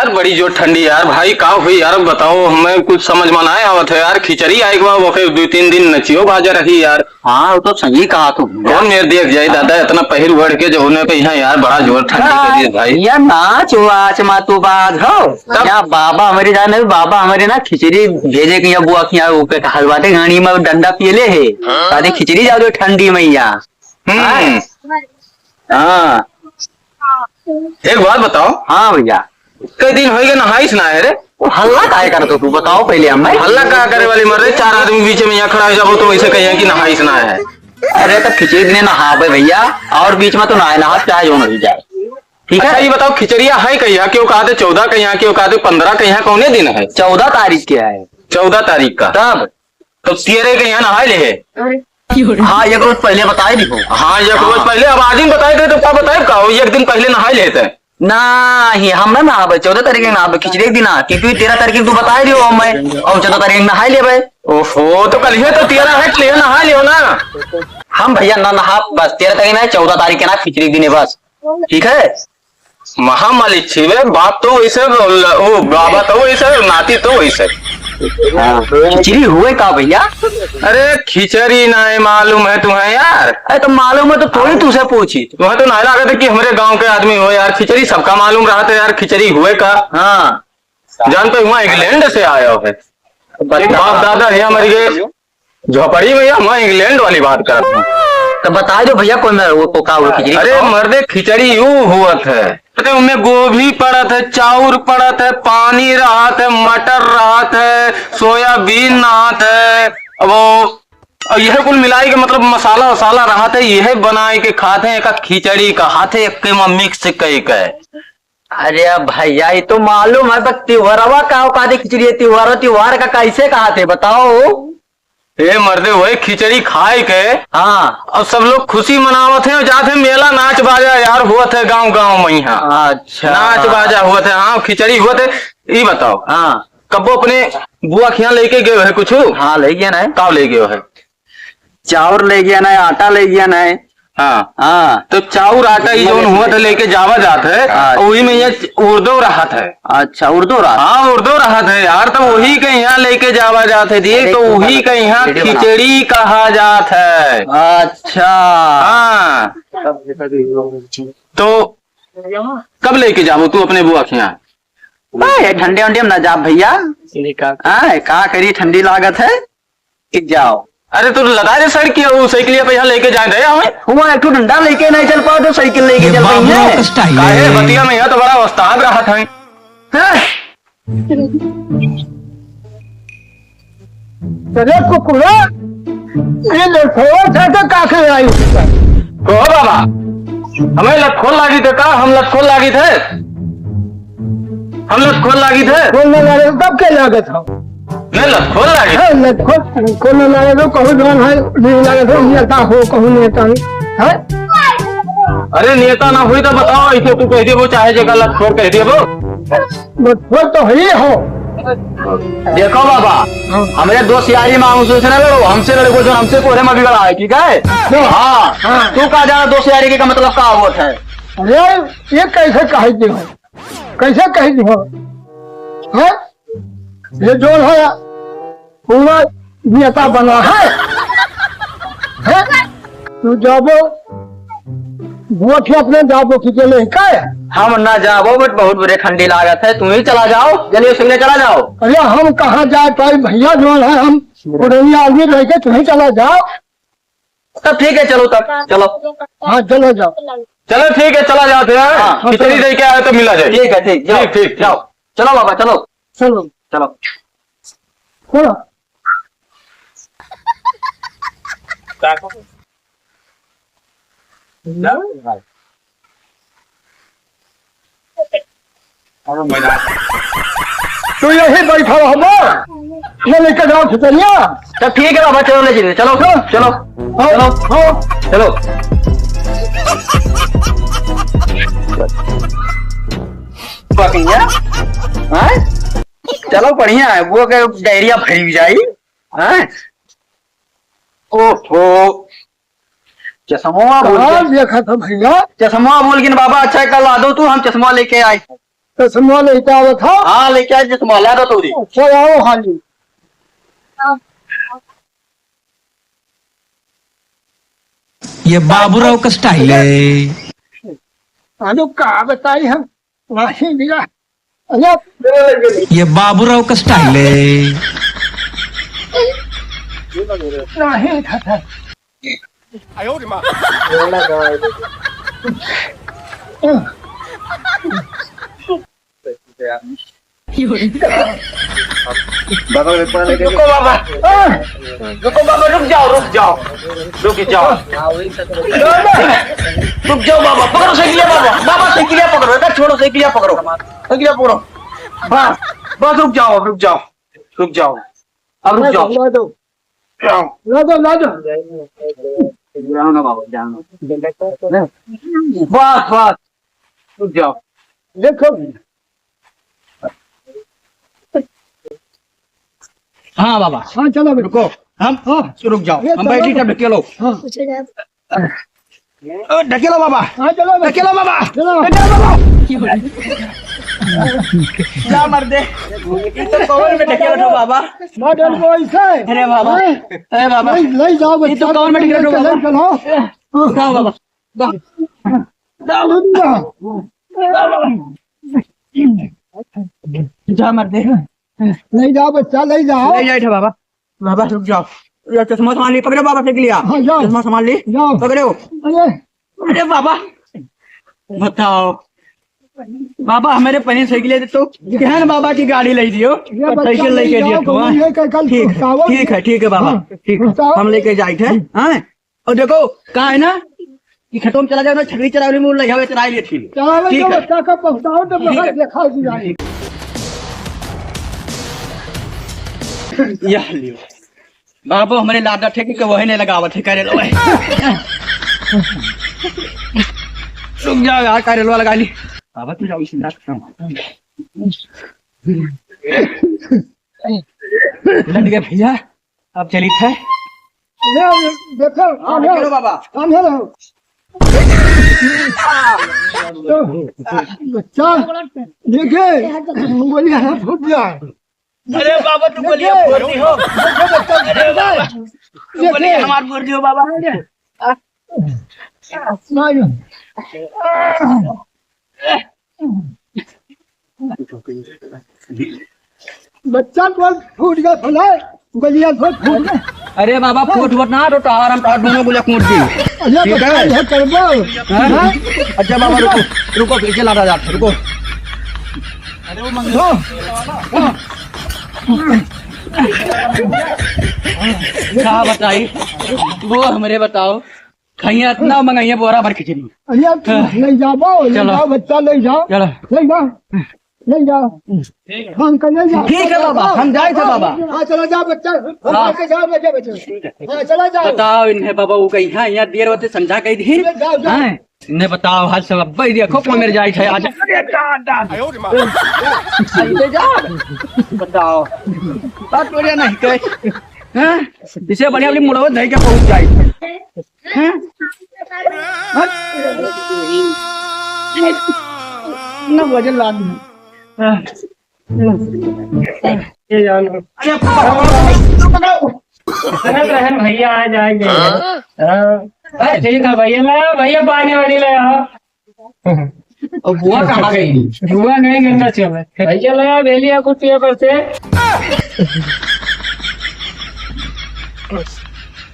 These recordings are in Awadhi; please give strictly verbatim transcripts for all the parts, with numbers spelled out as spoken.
बड़ी जोर ठंडी यार, भाई का हुई यार, बताओ, हमें कुछ समझ में ना आवत है यार। खिचड़ी आए के बाद ओके दो तीन दिन नचियो बाजा रही यार। हाँ, वो तो सही कहा तू। कौन मेर देख जाए दादा, इतना पहिर ओढ़ के जो होने पे यहाँ यार, बड़ा जोर ठंडी करी है भाई। या नाच वाच मा तू बाज हो। तब? या बाबा हमरे जाने, बाबा हमरे ना खिचड़ी भेजे के यहाँ बुआ के यहाँ ऊपर का हलवा दे गाड़ी में डंडा पियले है। हाँ। अरे खिचड़ी जाओ जो ठंडी में यहाँ। हम्म। हाँ। हाँ। एक बात बताओ। हाँ भैया। कई दिन होइगे नहाइस ना है रे? वो हल्ला काहे करत हो तू? बताओ पहले हमें। हल्ला का करे वाली मर रे? चार आदमी बीच में यहाँ खड़ा हो जाबो तो वैसे कहिए कि नहाइस ना है। अरे तो खिचड़ी दिने नहाबे भैया, और बीच में तो ना नहा, चाहे जो नहीं जाए। ठीक है? अच्छा, ये बताओ, खिचड़िया है कहिया? क्यों कहते चौदह कहिया, क्यों कहते पन्द्रह कहिया, कौने दिन है? चौदह तारीख के है। चौदह तारीख का? तब? तो तेरह कहिया नहाए ले है? हाँ, एक रोज पहले बताए दी हो। हाँ, एक रोज हाँ। पहले, अब आज दिन बताए दे तो का बताए का हो? एक दिन पहले नहाए लेते हैं। नाही, हम ना नहाबे, चौदह तारीख के नहाबे, खिचड़ी के दिन आ, क्योंकि तेरह तारीख के तू बताए दियो हमें, और चौदह तारीख के नहाए लेबे। ओहो, तो कल ही तो तेरह है, कल ही नहा लियो ना। हम भैया ना नहा, बस तेरह तारीख में, चौदह तारीख के ना खिचड़ी के दिन है बस, ठीक है? महामालिक छिवे, बाप तो वैसे, वो बाबा तो वैसे, नाती तो वैसे। हाँ, खिचड़ी हुए का भैया? अरे खिचड़ी नाहीं मालूम है तुम्हें यार? अरे तो मालूम है तो थोड़ी तुझसे पूछी। तुम्हें तो नाहीं लागत है कि हमरे गांव के आदमी हो यार, खिचड़ी सबका मालूम रहत है यार, खिचड़ी हुए का? हाँ। जानते हुआ इंग्लैंड से आया है। बता। बाप दादा यहाँ मर गए। झोपड़ी में या, मैं इंग्लैंड वाली बात करत हूँ। तो बताइ दो भैया, कोई मैं वो, वो का हुआ खिचड़ी अरे बताओ। मर्दे, खिचड़ी यू हुअत है। अरे उनमें गोभी पड़त है, चाउर पड़त है, पानी रहत है, मटर रहत है, सोयाबीन रहत है, अब वो, अब यह कुल मिलाई के मतलब मसाला वसाला रहत है, यह बनाए के खात है, एका खिचड़ी कहत है, एक्के में मिक्स कई के। अरे भैया, ये तो मालूम है, पर त्योहारवा का औकात है खिचड़ी है, त्योहार, त्योहार का कैसे कहत है, बताओ? ए मर्दे, वही खिचड़ी खाए के हाँ। और सब लोग खुशी मनावत हैं और जात हैं मेला, नाच बाजा यार होत है गांव गांव में यहाँ। अच्छा। नाच बाजा होत है, हाँ, खिचड़ी होत है। ई बताओ, हाँ। कब्बो अपने बुआ के यहाँ लेके गए है कुछ? हाँ, ले गया ना। का ले गए है? चाउर ले गया ना, आटा ले गया ना। हाँ। हाँ। तो चाउर आटा ई जौन हुआ था लेके जावा जात है, हाँ। वही में ये उर्दो रहत है। अच्छा, उर्दो रहत है। हाँ, उर्दो रहत है यार, तो वही के यहाँ लेके जावा जात है जी, अरे तो वही के यहाँ खिचड़ी कहा जात है। अच्छा। हाँ। तो कब लेके जाबो तू अपने बुआ के यहाँ? अरे, ठंडे वंडे में ना जाब भैया। हाँ, का करी, ठंडी लागत है। कि जाओ। अरे तू लदा दे सड़किया, वो साइकिलिया पे यहाँ लेके जाए दे हमें। हुआ एक ठो डंडा लेके नहीं चल पाओ तो साइकिल लेके ये चल रही बाबू है। का style काहे है। बतिया में यहाँ तो बड़ा उस्ताद रहत है। हैं? अरे कुकुरा, ये लड़कोर था तो का के आई? कहो बाबा, हमें लतखोर लागी थे का? हम लतखोर लागी थे? हम लतखोर लागी थे? खोल ना लागे तब के लागत हो? नहीं, लतखोर लागी। हाँ, लतखोर, खोल ना लागे तो कहूँ जौन है, नहीं लागे तो नेता हो, कहूँ नेता नहीं। हैं? अरे नेता ना हुई तो बताओ, ऐसे तू कह देबो, चाहे जेका लतखोर कह देबो। लतखोर तो ही हो। देखो बाबा, हाँ। हमरे दोस्त यारी में हमसे ना लड़ो, हमसे लड़ो जो हमसे कोरे में बिगड़ा है, ठीक है? हाँ। हाँ, हाँ। तू का जाना दोस्त यारी के का मतलब का होत है? अरे, ये कैसे कहे दी हो? कैसे कहे दी हो? हैं? ये जो है, पूरा नेता बना है। हैं? तू जाबो, वोट अपने जाबो कि के लेके? हम ना जाबो, but बहुत बुरे ठंडी लागत है, तुम ही चला जाओ, जल्दी उसके लिए चला जाओ। अरे हम कहाँ जा पाई भैया, जो है हम पुरनिया आदमी रह के तुम ही चला जाओ। तब ठीक है, चलो तब, चलो। हाँ, चलो जाओ। चलो ठीक है, चला जाते हैं। हाँ, खिचड़ी चलो। दे के आए तो मिला जाए। ठीक है, ठीक, जाओ। ठीक, ठीक, ठीक। जाओ। चलो बाबा, चलो। चलो। चलो। चलो। तू यही बैठा रहो बा। ये लेके जाओ खिचड़िया। तो ठीक है बाबा, चलो ले चलिए, चलो, चलो, चलो। हाँ, चलो। हाँ। चलो। बढ़िया। हाँ? चलो बढ़िया है, वो के डायरिया भरी जाई। हाँ? ओहो। चश्मवा बोल कहाँ के। देखा था भैया? चश्मवा बोल के न बाबा, अच्छा कल ला दो तू, हम चश्मवा लेके आए। चश्मा लेके आवत हो? हाँ, लेके आए चश्मा, ला दो तोरी। अच्छा, आओ, हाँ जी। ये बाबूराव का style है। अरे, का बताई हम? वही मिला। अरे, ये बाबूराव का style है। नहीं, रुको बाबा, रुको बाबा, रुक जाओ, रुक जाओ, रुक जाओ। रुक जाओ बाबा, पकड़ो साइकिलिया बाबा, बाबा साइकिलिया पकड़ो, एका छोड़ो, साइकिलिया पकड़ो, साइकिलिया पकड़ो। बस, बस रुक जाओ, अब रुक जाओ, रुक जाओ, अब रुक जाओ। ला दो, ला दो। जाओ। ला दो, ला दो। जाओ ना बाबा, जाओ ना। बस, बस, रुक जाओ। देखो। हाँ बाबा। हाँ, चलो बेटा। रुको, हम, हाँ। रुक जाओ, ये हम चलो बैठी तो। तब ढकेलो। हाँ। ओ, ढकेलो बाबा। हाँ, चलो बेटा। ढकेलो बाबा। चलो। ढकेलो बाबा। जा मर दे। ये तो कवर में ढकेलो बाबा। ना डर को ऐसे। अरे बाबा। हाँ। अरे बाबा। ले, ले जाओ ये तो बच्चा। कवर में ढकेलो बाबा। चलो। जाओ बाबा। जाओ। जाओ। जा मर दे। ले जाओ बच्चा, ले जाओ। ले जाए थे बाबा। बाबा रुक जाओ। ये चश्मा संभाल ली, पकड़ो बाबा साइकिलिया। हाँ, जाओ। चश्मा संभाल ली। जाओ। पकड़ो। अरे। अरे बाबा। बताओ। बाबा हमारे पहले साइकिल दे तो केहन बाबा की गाड़ी ले दियो। ये बच्चा साइकिल ले लेके जाओ, दियो तो, हाँ। ये कल, कल ठीक है, पहुँचाओ। ठीक है, ठीक है बाबा। हाँ, ठीक है। पहुँचाओ। हम लेके जाए थे, हाँ। और देखो, का है ना कि खेतों में चला जाओ ना, छकरी चरावने में ले जाओ, चराई ले ठीक। चरावे ठीक तो है। बच्चा का पहुँचाओ तो ठीक है। बस देखा जी जाए। यह लियो। बाबू, हमरे लादा ठेके के वही नहीं लगावत है, करे लो। रुक जाओ यार, करे लो, लगा ली। बाबा, तू जाओ, इसी रात का। लग गया भैया। अब चली थे। ले, देखो, हाँ, आगे। चलो बाबा। आगे रहो। बच्चा, देखे, गोली हाथ फूट गया। अरे बाबा, तू गोली देखे, फोड़ दी हो। देखे, बच्चा, अरे बाबा, देखे। तू गोली हमार फोड़ दी हो बाबा। मारो। बच्चा तो फूट गया भला, गलिया तो फूट गया। अरे बाबा, फूट वूट ना, तो टावर हम टावर दोनों गुलिया कूट दी। अरे ठीक बच्चा, है? ये करबो। हाँ? हाँ? अच्छा बाबा, रुको, रुको, पीछे लादा जात, रुको। अरे वो मंगो। का बताई? वो हमरे बताओ। खइया इतना मंगाइया बोरा भर खिचड़ी। अरे, हाँ। ले जाओ, ले चलो। जाओ, बच्चा ले जाओ। चलो। ले जाओ, ले जाओ। ठीक है। हम कल ले जाओ। ठीक है बाबा, हम जाए थे बाबा। हाँ, चला जाओ बच्चा। हाँ। हाँ, जाओ, बच्चा, बच्चा। ठीक है। हाँ, चला जाओ। बताओ इन्हें बाबा, वो कहीं है, यहाँ देर होते समझा कही थी। ले जाओ, जाओ। हाँ, इन्हें बताओ, हाल सब अब भाई देखो कौन मेरे जाए थे आज। अरे, दादा। ले जाओ। बताओ। बात बढ़िया नहीं कहे। हाँ? इसे बढ़िया अपनी मुड़वा धई के पहुंच जाए। हैं? हट। ना वजन लाद दे। हाँ। ये जान। अरे, पकड़ो, पकड़ो। रहन, रहन भैया, आ जाएंगे। हाँ। हाँ। अरे, ठीक है भैया, ले आओ, भैया, पानी वानी ले आओ। अब बुआ कहाँ गई? बुआ गई गंगा चले। भैया, ले आओ, ले लिया कुछ पेपर से।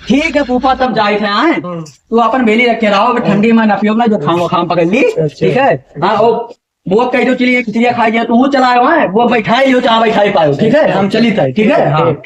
ठीक है फूफा, तब जाए थे, आए। तू अपन बेली रखे रहो, अबे ठंडी में ना पियो ना, जो खाऊंगा खाम पकड़ ली, अच्छा। ठीक है? हाँ, वो, वो कह दो, चलिए खिचड़िया खाई जाए, तू चला आयो है, वो बैठाई लियो, चाहे बैठाई पायो, ठीक है? हम चली थे, ठीक है? हाँ।